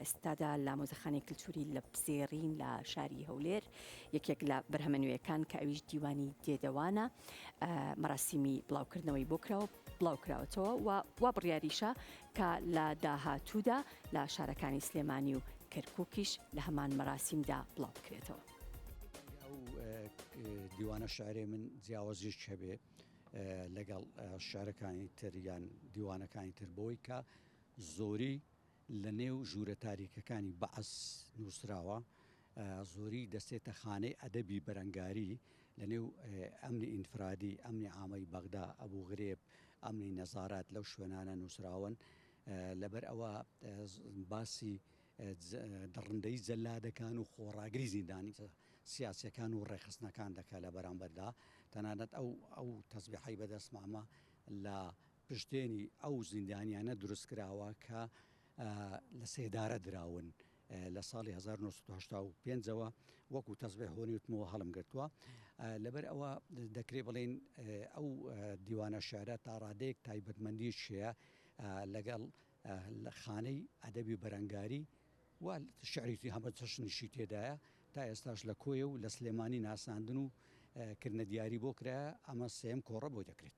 ئێستادا لە مۆزەخانەی کلتوری لەپزێڕین لە شاری هەولێر یەکێک لە بەرهەمە نوێیەکان کە ئەویش دیوانی دێدەوانە مەراسیمی بڵاوکردنەوەی بۆ کراوە بڵاوکراوەتەوە و وا بڕیاریشە کە لە داهاتوودا لە شارەکانی سلێمانی و کەرکووکیش لە هەمان مەراسیمدا بڵاو بکرێتەوە. ئەو دیوانە شعرەی من جیاوازیش هەبێ لەگەڵ شعرەکانی تر یان دیوانەکانی تر بەوەی کە زۆری لە نێو ژوورە تاریکەکانی بەعس نووسراوە، زۆری دەچێتە خانەی ئەدەبی بەرەنگاری لە نێو ئەمنی ئینفرادی، ئەمنی عامەی بەغدا، ئەبوغرێب، ئەمنی نەزارەت لەو شوێنانە نووسراون. لەبەر ئەوە باسی دڕندەیی جەلادەکان و خۆڕاگری زیندانی سیاسیەکان و ڕێکخستنەکان دەکات لە بەرامبەردا. تەنانەت ئەو ئەو تەزبیحەی بەدەستمامە لە پشتێنی ئەو زیندانیانە دروستکراوە کە لە سێدارە دراون لە ساڵی 1985 ەوە وەکو تەزبێ هۆنی وتمەوە هەڵم گرتووە لەبەر ئەوە دەکرێ بڵین ئەو دیوانە شعرە تا ڕادەیەک تایبەتمەندی شەیە لەگەڵ خانەی ئەدەبی بەرەنگاری و شعریتی هەمە چەشنیشی تێدایە تا ئێستاش لە کۆیە و لە سلێمانی ناساندن و کردنە دیاری بۆ کرایە ئەمە سێم کۆڕە بۆی دەکرێت.